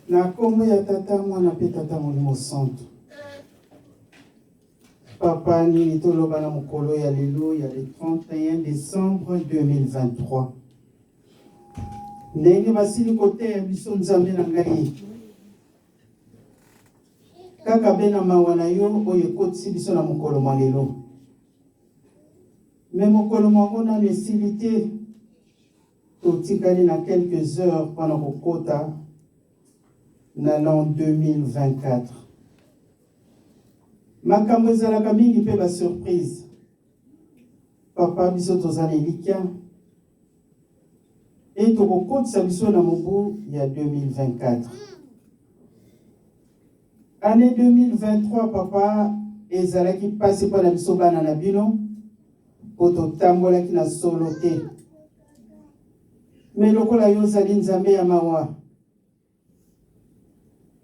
Na nkombo ya Tata, Mwana mpe Tata Molimo Santu. Papa, nini toloba na mokolo ya lelo ya le 31 décembre 2023? Ndenge basili koteya biso, Nzambe na ngai, kaka be na mawa na yo oyo ekotisi biso na mokolo mwa lelo. Me mokolo mwango nano esili te, totikali na quelques heures mpona kokota na l'an 2024. Makambo ezalaka mingi mpe ba surprise. Papa, biso toza na elikya e tokokotisa biso na mobu ya 2024. Année 2023, papa, ezalaki mpasi mpo na biso bana na bino, mpo totambolaki na solo te. Me lokola yo ozali Nzambe ya mawa,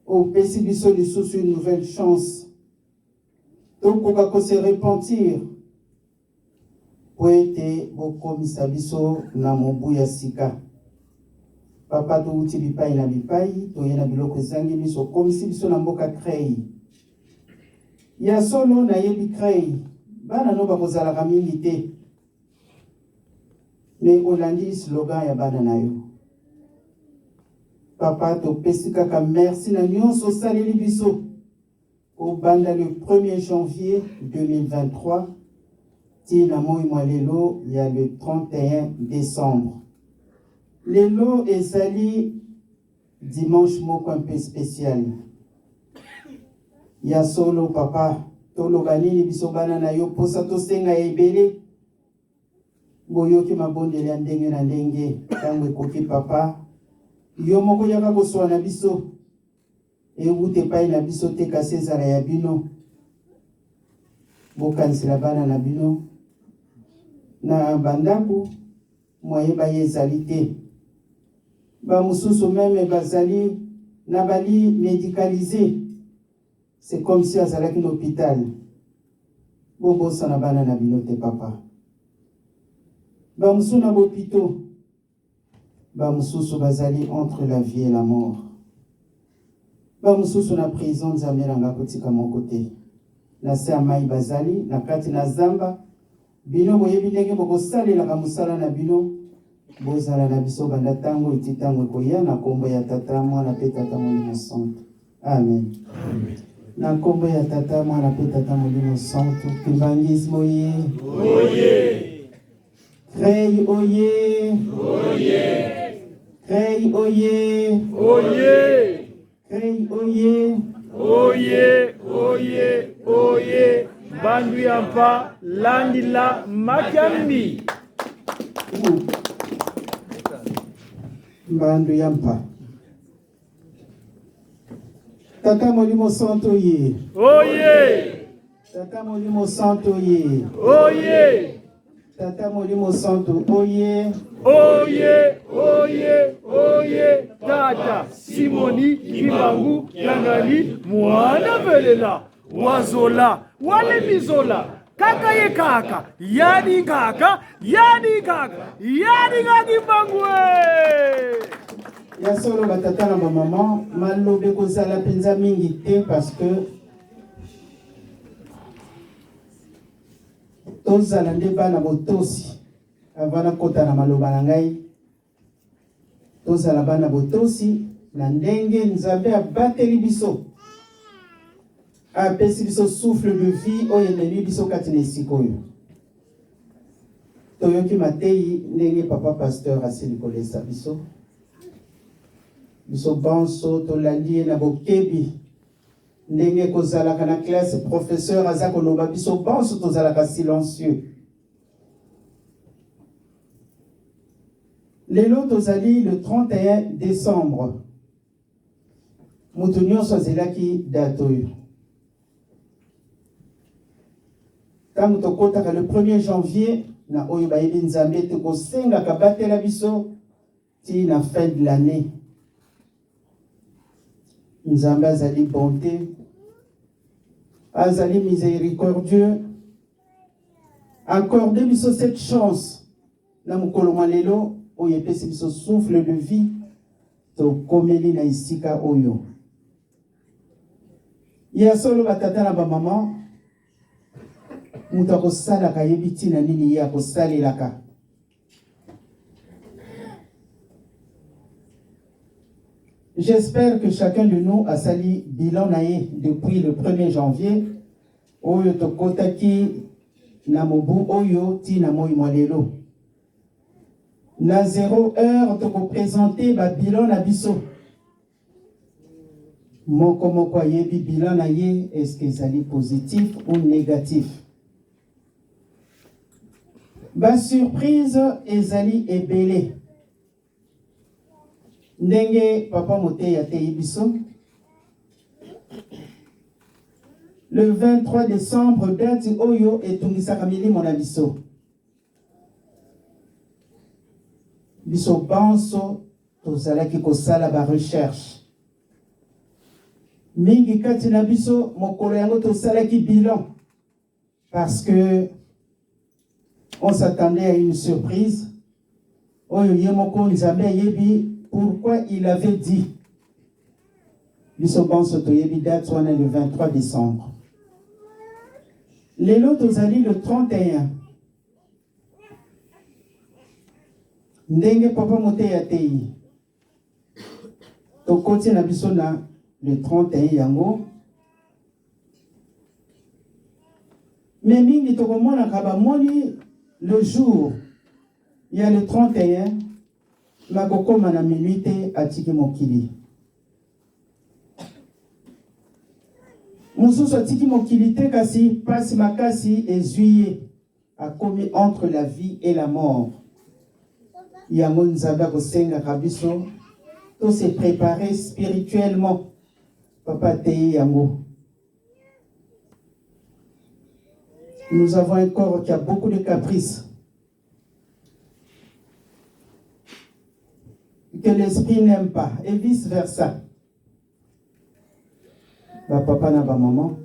opesi biso lisusu une nouvelle chance tokoka ko se repentir mpo ete bokomisa biso na mobu ya sika. Papa, towuti bipai na bipai, toye na biloko ezangi biso, okomisi biso na mboka Creil. Ya solo nayebi Creil, bana no bakozalaka mingi te, me olandi slogan ya bana na yo. Papa, topesi kaka merci na nyonso osaleli biso kobanda le 1er janvier 2023 ti na moi mwa lelo ya le 31 décembre. Lelo ezali dimanche moko un peu spécial. Ya solo papa, toloba nini biso bana na yo, posa tosenga ya ebele. Boyoki mabondeli ya ndenge na ndenge, ntango ekoki papa, yo moko yaka koswana biso. Ewuta epai na biso te, kasi ezala ya bino. Bokanisela bana na bino na bandako, moye baye ezali te. Bamosusu meme bazali na bali medicalise, c'est comme si azalaki na hôpital. Bobosana bana na bino te papa. Bamosusu na bopito, bamosusu bazali entre la vie et la mort, bamosusu na prison. Nzambe na nga, kotika moko te na se ya mai, bazali na kati na zamba. Bino boyebi ndenge bokosalelaka mosala na bino. Bozala na biso banda ntango eti ntango ekoya, na nkombo ya Tata, Mwana mpe Tata Molimo Santu. Amen, amen. Na nkombo ya Tata, Mwana mpe Tata Molimo Santu. Kimbanguisme oye! Oye! Creil oye! Oye! Creil oye! Oye! Creil oye! Oye! Oye! Oye! Bandu ya mpa landila makiambi. Mbandu ya mpa. Tata Molimo Santo ye. Oye! Tata Molimo Santo ye. Oye! Tata Molimo Santo oye. Oye! Oye! Oye! Tata Simoni Kimbangu Kiangani mwana velela wazola walemizola kaka ye kaka yadi kaka yadi kaka yadi kaka Kimbangu. Ya solo, batata na bamama, maloba ekozala mpenza mingi te, parce que tozala nde bana botosi. Avant nakota na maloba na ngai, tozala bana botosi na ndenge Nzambe abateli biso, apesi biso souffle de vie oyo ememi biso kati na esika oyo. Toyoki mateyi ndenge papa pasteur asili kolesa biso. Biso banso tolandi ye na bokebi, ndenge kozalaka na classe, professeur aza koloba, biso banso tozalaka silencieux. Lelo tozali le 31 décembre. Moto nyonso azelaki date oyo. Ntango tokɔtaka le 1er janvier, na oyo bayebi Nzambe ete kosengaka batela biso ti na fin de l'année. Nzambe azali bonté, azali miséricordieux, accorde biso cette chance na mokolo mwa lelo oyo epesi biso souffle de vie. Tokomeli na esika oyo. Ya solo batata na bamama, moto akosalaka ayebi ntina nini ye akosalelaka. J'espère que chacun de nous asali bilan na ye depuis le 1er janvier oyo tokotaki na mobu oyo ti na moi mwa lelo. Na 0 heure toko presenter ba bilan na biso. Moko moko ayebi bilan na ye, est-ce que ezali positif ou négatif. Ba surprise ezali ebele. Ndenge papa moteyi ateyi biso le 23 décembre, date oyo etungisaka milimo na biso. Biso banso tozalaki kosala ba recherche mingi kati na biso mokolo yango tosalaki bilan parce que on s'attendait à une surprise oyo ye moko Nzambe ayebi pourquoi il avait dit. Biso banso toyebi date wana le 23 décembre. Lelo tozali le 31. Ndenge papa moteyi ateyi, tokoti na biso na le 31 yango. Mais mingi tokomonaka bamoni le jour ya le 31 nakokoma na minuit te atiki mokili. Mosusu atiki mokili te kasi pasi makasi ezwi ye, akomi entre la vie et la mort. Yango Nzambe akosengaka biso to se preparer spirituellement. Papa ateyi yango. Nous avons un corps qui a beaucoup de caprices. Que l'esprit n'aime pas et vice versa. Ba papa na ba maman.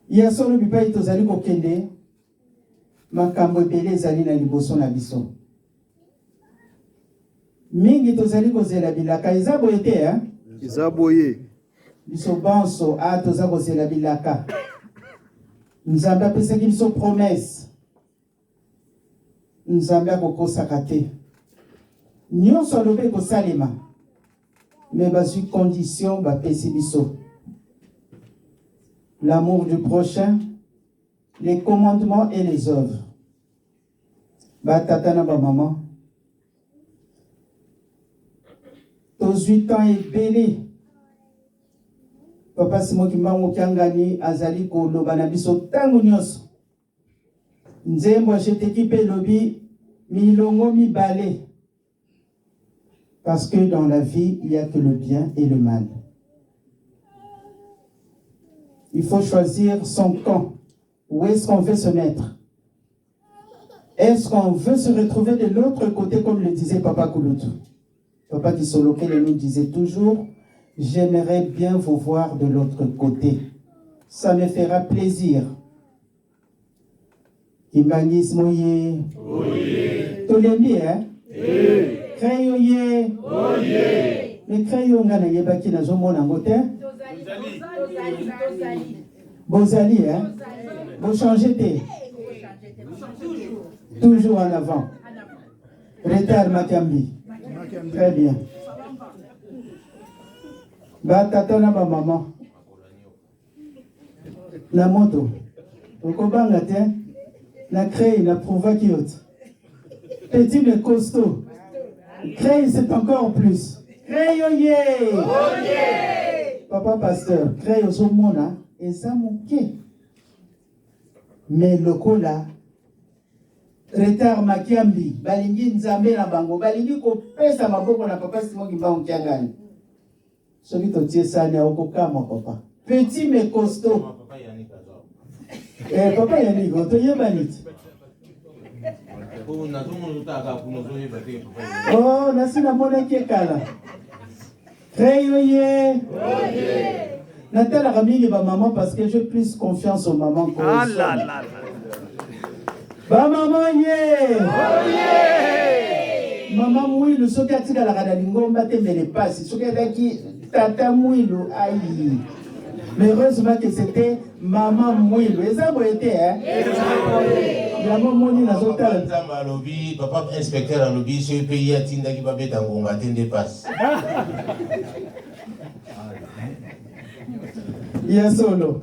Ya solo bipai tozali kokende makambo ebele ezali na liboso na biso. Mingi tozali kozela bilaka eza boye te hein? Eza boye. Biso banso a toza kozela bilaka. Nzambe apesaki biso promesse. Nzambe akokosaka te. Nyonso alobi ekosalema. Mais bazwi condition bapesi biso. L'amour du prochain, les commandements et les œuvres. Ba tata na ba maman tozwi temps ebele. Papa Simon Kimbangu Kiangani azali koloba na biso ntango nyonso. Nzembo asheteki mpe elobi milongo mibale parce que dans la vie il y a que le bien et le mal. Il faut choisir son camp. Où est-ce qu'on veut se mettre? Est-ce qu'on veut se retrouver de l'autre côté, comme le disait Papa Kulutu? Papa Kisolokele nous disait toujours, j'aimerais bien vous voir de l'autre côté. Ça me fera plaisir. Kimbanguisme oye. Oye. Tolembi hein? Eh. Creyo ye. Oye. Mais creyo nga nayebaki nazomona yango te. Bozali hein? Bo changer te. Toujours en avant. Retard Makambi. Très bien. Ba tata na ba maman. Na moto. Okobanga te. Na crey na prouvaki yo te. Petit mais costaud. Crey c'est encore plus. Crey oye. Oye. Papa pasteur, crey ozomona eza moke. Mais lokola retard Makiambi balingi Nzambe na bango, balingi kopesa maboko na papa Simon Kimbangu Kiangani. Soki totie sani okokamwa papa. Petit mais costaud. Eh, papa Yannick, toyebani ti. Oh, nasi namonaki ekala. Creyo ye. Natalaka mingi ba maman parce que j'ai plus confiance aux mamans qu'aux Ah hommes. là là là. Ba maman ye. Mama Mwilu soki atikalaka na lingomba te mbele pasi, soki alaki tata Mwilu ayi. Mais heureusement que c'était Mama Mwilu. Eza boye te hein? Yango moni nazotala. Nzambe alobi, papa inspecteur alobi soki mpe ye atindaki babeta ngonga te nde pasi. Ya solo.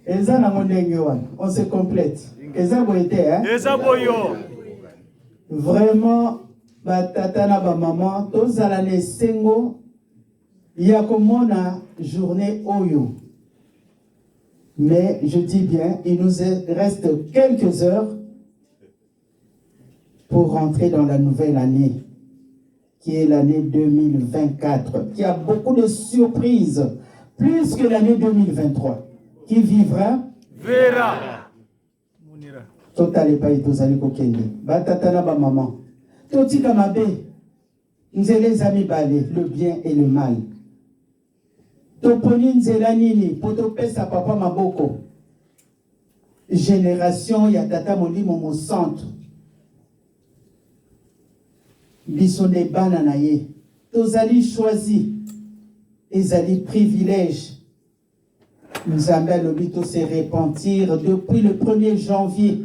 Eza nango ndenge wana. On se complète. Eza boye te hein? Eza boyo. Vraiment ba tata na ba maman tozala na esengo ya komona journée oyo. Mais je dis bien, il nous reste quelques heures pour rentrer dans la nouvelle année, qui est l'année 2024, qui a beaucoup de surprises, plus que l'année 2023. Qui vivra Verra. Totala epai tozali kokende, batata na bamama. Totika mabe. Nzela eza mibale, le bien et le mal. Toponi nzela nini mpo topesa papa maboko? Generation ya tata Molimo Mosantu, biso nde bana na ye, tozali choisi, ezali privilège. Nzambe alobi to se repentir depuis le 1er janvier.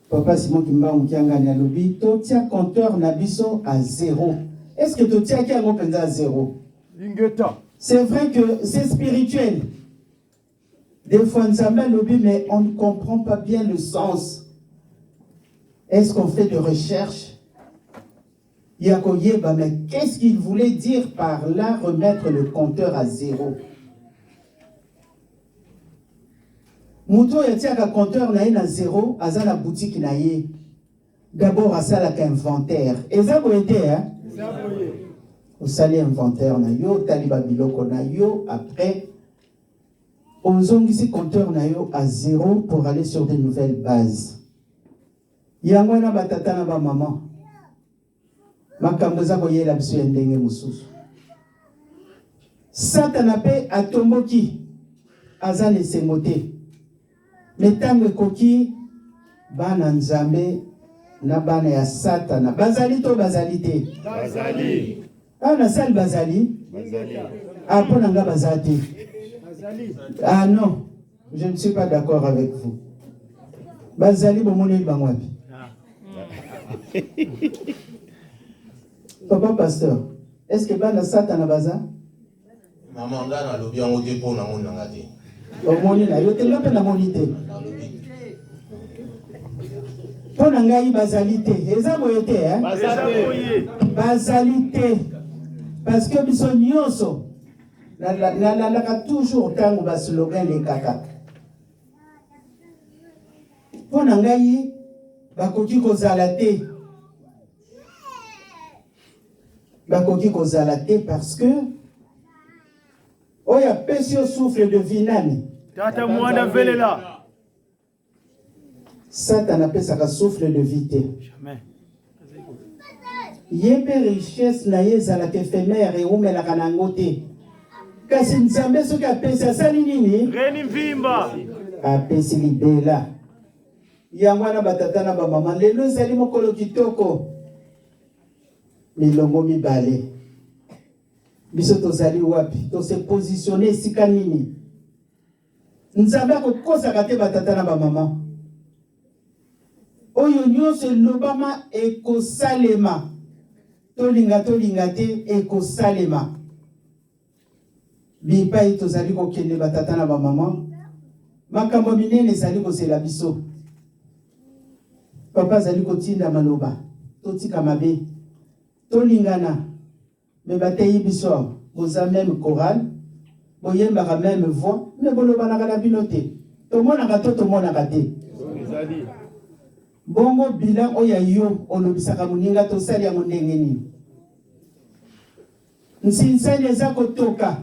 Papa Simon Kimbangu Kiangani alobi totia compteur na biso à zéro. Est-ce que totiaki yango mpenza à zéro? Ingeta. C'est vrai que c'est spirituel. Des fois Nzambe alobi mais on ne comprend pas bien le sens. Est-ce qu'on fait de recherches? Ya koyeba mais qu'est-ce qu'il voulait dire par là remettre le compteur à zéro? Moto oyo atiaka compteur na ye na zéro aza na boutique na ye. D'abord asalaka inventaire. Eza boye te hein? Osali inventaire na yo, otali ba biloko na yo, après ozongisi compteur na yo à zéro pour aller sur de nouvelles bases. Yango wana ba tata na ba maman, makambo eza koyela biso ya ndenge mosusu. Satana pe atomboki, aza na esengo te. Me ntango ekoki, bana Nzambe na bana ya Satana bazali to bazali te? Bazali. Awa na salle bazali? Bazali. Ah, mpo na nga baza te. Ah non, je ne suis pas d'accord avec vous. Bazali bomoneli bango wapi? Papa pasteur, est-ce que bana Satana baza? Maman nga nalobi yango te mpo namoni na nga te. Omoni na yo te, nga mpe namoni te. Nalobi Mpo na ngai bazali te. Eza boye te, hein? Eza boye. Bazali te. Parce que biso nyonso nalandaka toujours ntango ba slogan elekaka. Mpo na ngai bakoki kozala te. Bakoki kozala te parce que oyo apesi yo souffle de vie nani? Tata Mwana Velela. Satan apesaka souffle de vie te. Jamais. Ye mpe richesse na ye ezalaka ephémère, ewumelaka na yango te. Kasi Nzambe soki apesi asali nini? Reni Mvimba. Apesi libela. Yango wana batata na bamama, lelo ezali mokolo kitoko. Milongo mibale. Biso tozali wapi? To se positionner esika nini? Nzambe akokosaka te batata na bamama. Oyo nyonso elobama ekosalema. Tolinga tolinga te ekosalema. Bipai tozali kokende batata na bamama, makambo minene ezali kozela biso. Papa azali kotinda maloba, totika mabe, tolingana. Mais bateyi biso awa, boza meme chorale, boyembaka meme voix, mais bolobanaka na bino te. Tomonaka to tomonaka te? Bongo bilan oyo ya yo olobisaka moninga tosali yango ndenge nini? Nsinsani eza kotoka,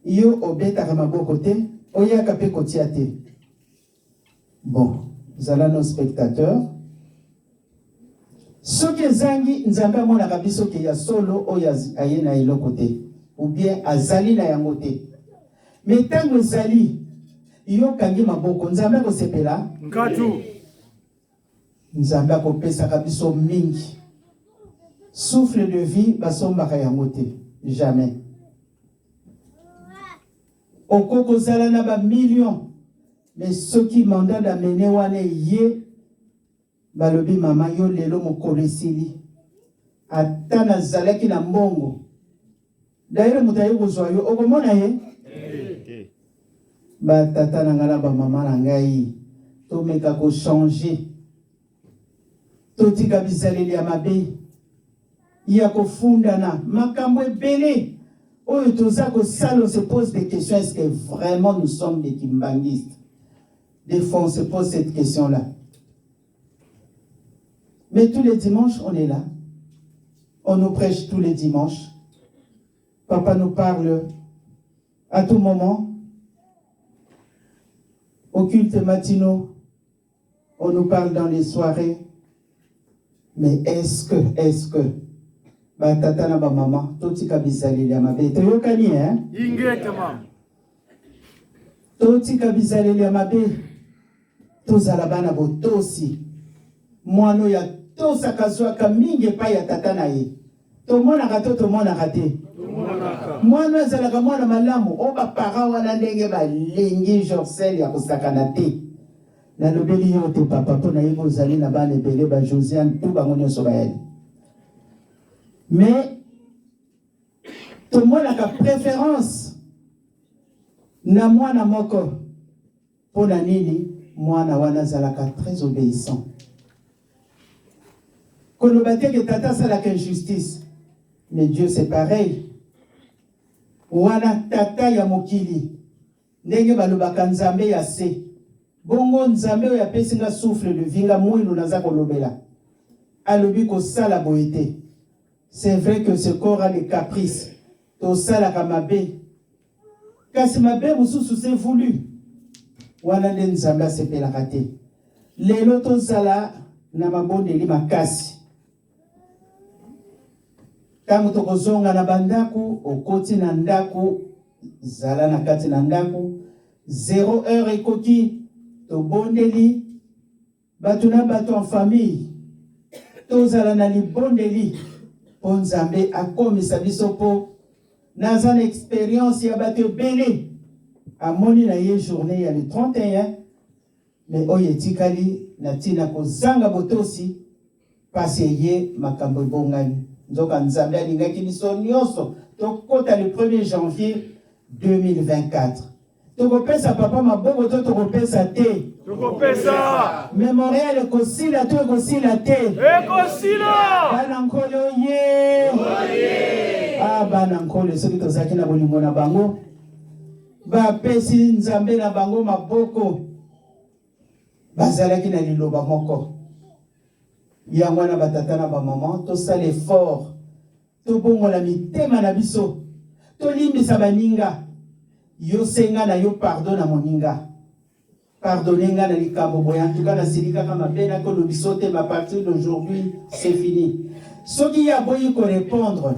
yo obetaka maboko te, oyaka pe kotia te. Bon, zala no spectateur. Soki ezangi, Nzambe amonaka biso ke ya solo oyo aye na eloko te, ou bien azali na yango te. Mais tango ezali, yo okangi maboko, Nzambe akosepela? Nkatu. Nzambe akopesaka biso mingi. Souffle de vie basombaka yango te, jamais. Okoki kozala na ba millions mais soki mandat d'amener wana eye, balobi mama yo lelo mokolo esili. Ata nazalaki na mbongo, d'ailleurs moto aye kozwa yo okomona ye? Ba tata na ngai na ba mama na ngai, tomeka ko changer. Totika bizaleli ya mabe ya kofundana makambo ebele oyo toza kosala. On se pose des questions, est-ce que vraiment nous sommes des kimbanguistes? Des fois on se pose cette question là. Mais tous les dimanches on est là, on nous prêche tous les dimanches, papa nous parle à tout moment, au culte matinaux, on nous parle dans les soirées. Mais est-ce que batata na bamama, totika bizaleli ya mabe? Toyokani, hein? Ingeta mama. Totika bizaleli ya mabe, tozala bana botosi. Mwana oyo atosaka azwaka mingi epai ya tata na ye. Tomonaka to tomonaka te? Mwana oyo azalaka mwana malamu, oyo baparent wana ndenge balingi Jorcel ya kosakana te. Nalobeli yo te papa, mpo nayebi ozali na bana ebele, ba Josiane tu bango nyonso bayali. Mais tomonaka préférence na mwana moko. Mpo na nini? Mwana wana azalaka très obéissant. Koloba te ke tata asalaka injustice, mais Dieu, c'est pareil. Wana tata ya mokili, ndenge balobaka Nzambe ya se bongo, Nzambe oyo apesi nga souffle de vie, nga mwindu naza kolobela, alobi kosala boye te. C'est vrai que ce corps a des caprices, tosalaka mabe, kasi mabe mosusu c'est voulu, wana nde Nzambe asepelaka te. Lelo tozala na mabondeli makasi. Ntango tokozonga na bandako, okoti na ndako, zala na kati na ndako, 0 heure ekoki, tobondeli bato na bato en famille, tozala na libondeli mpo Nzambe akomisa biso. Mpo naza na expérience ya bato ebele, amoni na ye journée ya le 31, mais oyo etikali na ntina kozanga botosi, pasi eye, makambo ebongani. Nzoka Nzambe alingaki biso nyonso tokɔta le 1er janvier 2024. Tokopesa papa maboko to tokopesa te? Tokopesa. Mémorial ekosila to ekosila te? Ekosila. Bana Nkolo ye, ah, bana Nkolo, soki tozalaki na bolingo na bango, bapesi Nzambe na bango maboko, bazalaki na liloba moko. Yango wana, batata na bamama, tosala effort, tobongola mitema na biso, tolimbisa baninga. Yo senga na yo pardon na moninga: pardonne nga na likambo boye, en tout cas nasili kaka mabe, nakolobiso te, à partir d'aujourd'hui c'est fini. Soki ye aboyi korépondre,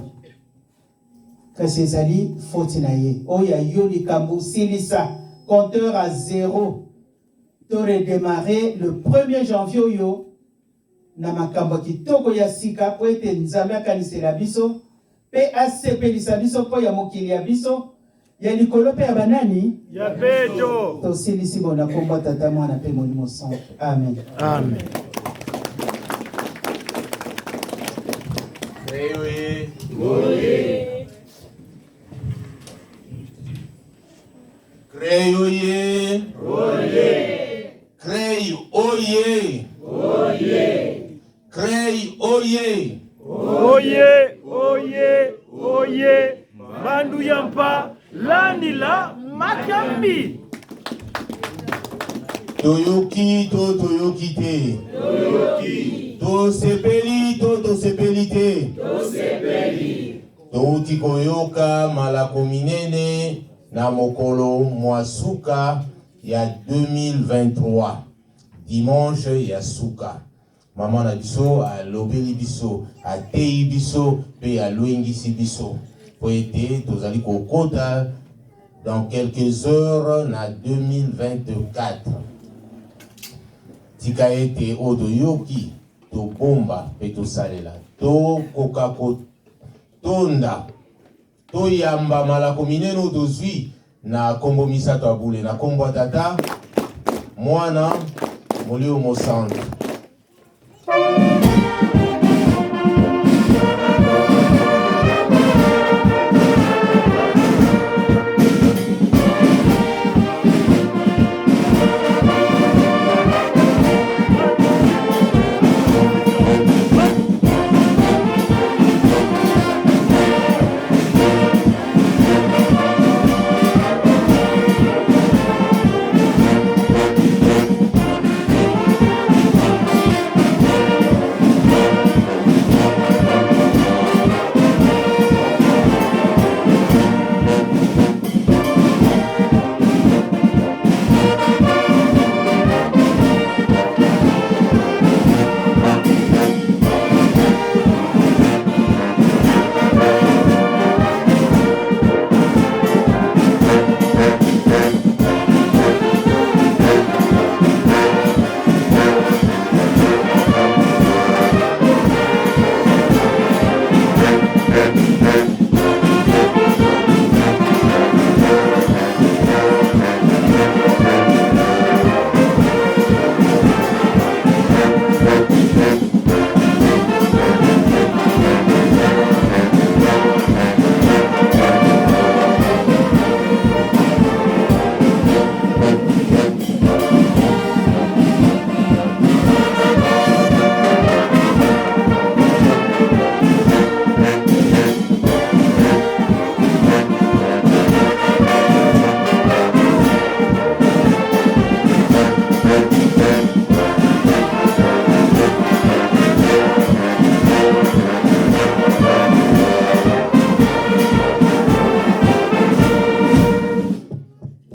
kasi ezali faute na ye. Oyo ya yo likambo, silisa, compteur à zéro, to redémarrer le 1er janvier oyo na makambo ya kitoko ya sika, po ete Nzambe akanisela biso mpe asepelisa biso mpo ya mokili ya biso ya likolo mpe ya banani? Ya beto. Tosilisi bona kombo Tata, Mwana mpe Molimo Santo. Amen. Amen. Oye. Oye. Crei oye. Oye. Crei oye. Oye. Crei oye. Oye, oye, oye! Bandu yampa landila makambi. Toyoki to toyoki te? Tosepeli to tosepeli te? Touti koyoka malako minene na mokolo mwa suka ya 2023, dimanche ya suka. Mama na biso alobeli biso, ateyi biso mpe alwengisi biso po ete tozali kokota dans quelques heures na 2024. Tika ete oyo toyoki tobomba mpe tosalela, tokoka kotonda, toyamba malako minene oyo tozwi na kombo misato ya bule, na kombo ya Tata, Mwana, Molimo Mosantu.